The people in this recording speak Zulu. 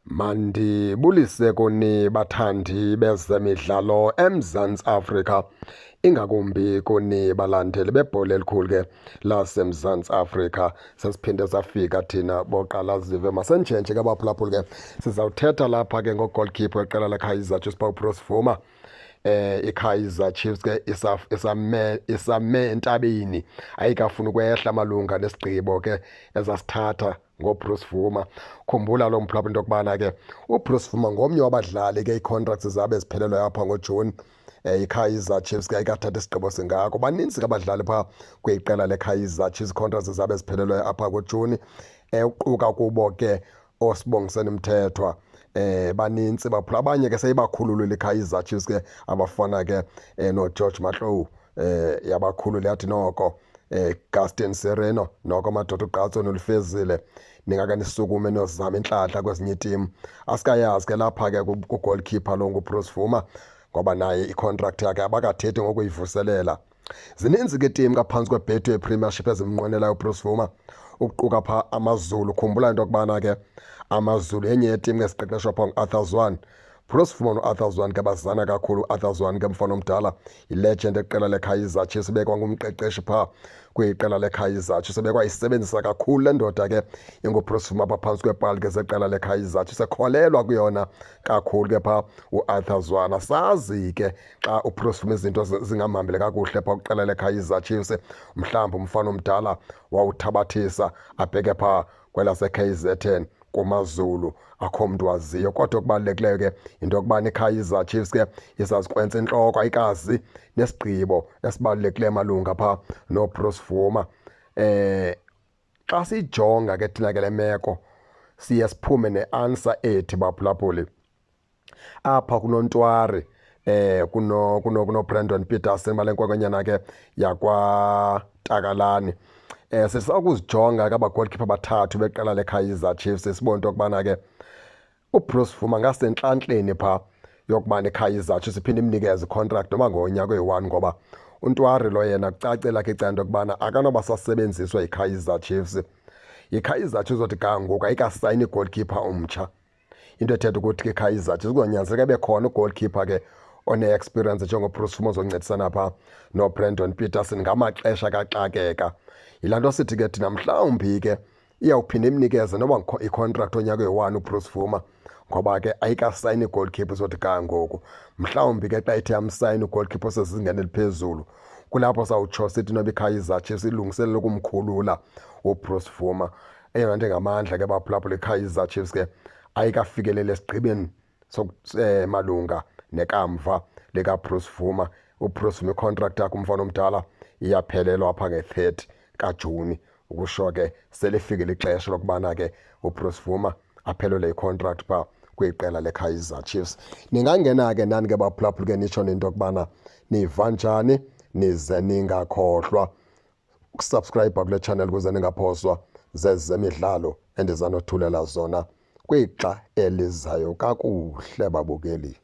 Mandibulise kuni bathandi bezemidlalo eMzantsi Afrika, ingakumbi kuni balandeli bebhola elikhulu ke laseMzantsi Afrika. Sesiphinde safika thina boqala zive masenjenje ke baphulaphuli ke sizawuthetha lapha ke ngogoalkeeper weqela leKaizer Chiefs uBruce Bvuma. IKaizer Chiefs ke isame isame entabeni, ayikafuni ukwehla malunga nesigqibo ke ezasithatha ngoBruce Bvuma. Khumbula lo mphulaphuli into yokubana ke uBruce Bvuma ngomnye wabadlali ke ii-contracts zabe ziphelelwe apha ngoJuni. IKaizer Chiefs ke ayikathatha isigqibo singako. Baninzi ke abadlali phaa kwiqela leKaizer Chiefs contracts zabe ziphelelwe apha ngoJuni, uquka kubo ke oSibongiseni Mthethwa. Banintsi baphula, abanye ke seyibakhululile iKaizer Chiefs ke abafana ke noGeorge Matlou, yabakhulula yathi noko Gaston Sereno, noko madoda ugqatso nolufezile, ningake nisukume niyozama intlahla kwezinye iitimu. Asikayazi ke lapha ke ku-goalkeeper lo nguBruce Bvuma, ngoba naye i-contract yakhe abakathethi ngokuyivuselela. Zininzi ke iitimu ngaphantsi kweBetway Premiership ezimnqwenelayo uBruce Bvuma, ukuquka phaa AmaZulu. Khumbula into yokubana ke AmaZulu yenye yetimu eziqeqeshwa phaa nguArthur Zwane. Bruce Bvuma noArthur Zwane ke bazana kakhulu. UArthur Zwane ke mfana omdala yilegend eqela leKaizer Chiefs, ebekwa ngumqeqeshi phaa kwiqela leKaizer Chiefs, ebekwa isebenzisa kakhulu le ndoda ke inguBruce Bvuma apha phantsi kweepali ke zeqela leKaizer Chiefs, ekholelwa kuyona kakhulu ke phaa uArthur Zwane. Sazi ke xa uBruce Bvuma izinto zingamhambeli kakuhle phaa kwiqela leKaizer Chiefs, mhlawumbi umfana omdala wawuthabathisa abheke phaa kwelase-KZN kumaZulu, akho mntu waziyo. Kodwa okubalulekileyo ke yinto yokubana iKaizer Chiefs ke isazikrwentsa intloko, ayikazi nesigqibo esibalulekileyo malunga phaa noBruce Bvuma. Xa siyijonga ke thina ke le meko, siye siphume ne-answer ethi baphulaphuli apha kunoNtwari, kuno kuno kuno Brandon Petersen bale nkwenkwenyana ke yakwaTakalani. Sisakuzijonga ke aba goalkeeper bathathu beqela leKaizer Chiefs, sibone into yokubana ke uBruce Bvuma ngasentlantleni phaa yokubana iKaizer Chiefs iphinde imnikeze icontract noma ngonyaka oyi-1, ngoba uNtwari lo yena kucacela ke icala into yokubana akanoba sasebenziswa yiKaizer Chiefs. YiKaizer Chiefs othi ga ngoku ayikasayini igoalkeeper omtsha, into ethetha ukuthi ke Kaizer Chiefs kuzonyanzeleka bekhona ugoalkeeper ke one-experience njengoBruce Bvuma ozoncedisana phaa noBrandon Petersen ngamaxesha kaxakeka. Yilaa nto sithi ke thina mhlawumbi ke iyawuphinda imnikeze noba icontract onyaka oyi-1 uBruce Bvuma, ngoba ke ayikasayini igoalkeeper izothi ga ngoku. Mhlawumbi ke xa ithe yamsayina ugoalkeeper osezingeni eliphezulu, kulapho sawutsho sithi noba iKaizer Chiefs ilungiselela ukumkhulula uBruce Bvuma. Eyona nto engamandla ke baphulaphula, iKaizer Chiefs ke ayikafikeleli esigqibeni malunga nekamva likaBruce Bvuma. UBruce Bvuma icontract yakhe umfana omdala iyaphelelwa apha nge-30 kaJuni, ukusho ke selifikile ixesha lokubana ke uBruce Bvuma aphelelwe yicontract phaa kwiqela leKaizer Chiefs. Ningangena ke nani ke baphulaphuli ke nitsho nento yokubana niva njani, nize ningakhohlwa ukusubscribe kule channel ukuze ningaphoswa zezemidlalo endizanothulela zona kwixa elizayo. Kakuhle babukeli.